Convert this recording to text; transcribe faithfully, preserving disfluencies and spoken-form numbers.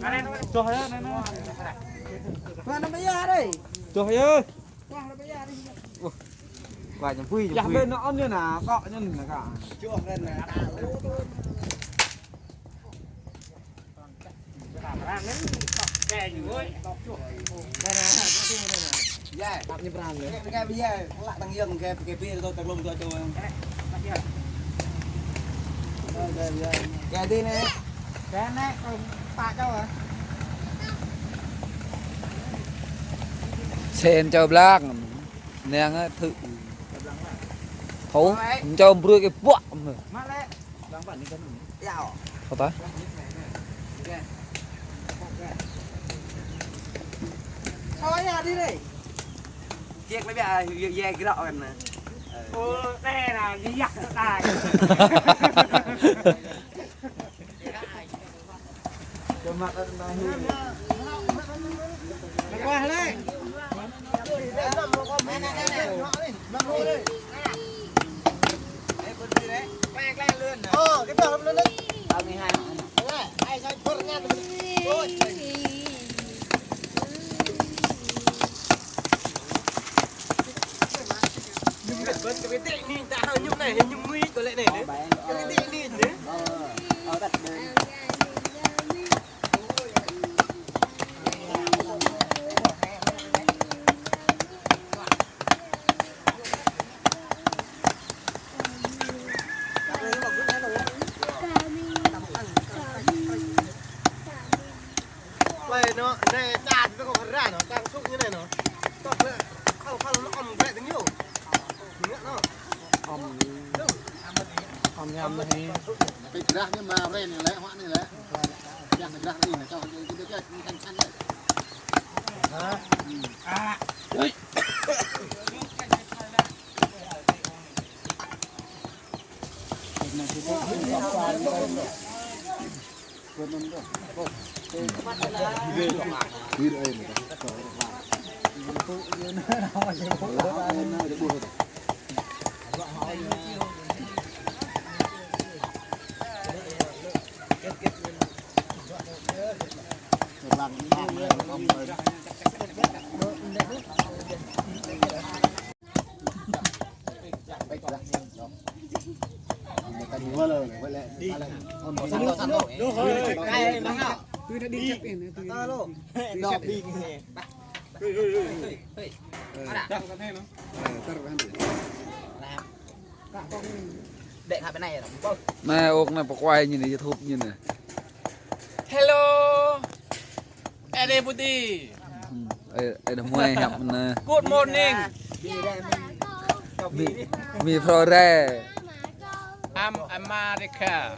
Čoh yơh, anai, anai. Tuan, anai, anai. Čoh yơh. Tuan, anai, anai. Ơ, kua ñu pui, ñu pui. Yah, ƀing anŭn ñu anai, kŏ ñu anai, kŏ. Čoh anai, anai. Sen čô blăng, neng ơi, thử. Hô, čô brui kơ ƀuă. Hô ta? Thôi à, đi đi. Kiek lĕ biă, ye, ye grok kan. Ơ, tê là ye yak tai. Kơmăt anai. Wah, lĕ. Plei anŭn, anai ča tơ kơ phara anŭn, čang sŭk ñu anai anŭn. Tŏk lĕ, khăl khăl anŭn ŏm brĕ tơngiu. Ñu anŭn. Ŏm. Ŏm ñu anŭn hĭ. Pơgrah ñu mă ren ñu lĕ, huă ñu lĕ. Yang pơgrah anai, čang, čang, čang, čang, čang lĕ. Hă? Ui. Anai, ôk anai, pơkuai ñu anai, YouTube ñu anai. Hello. Ê, đê Puti. Ê, ê, đe muai hăp anai. Good morning. Mi, mi Flore. I'm America.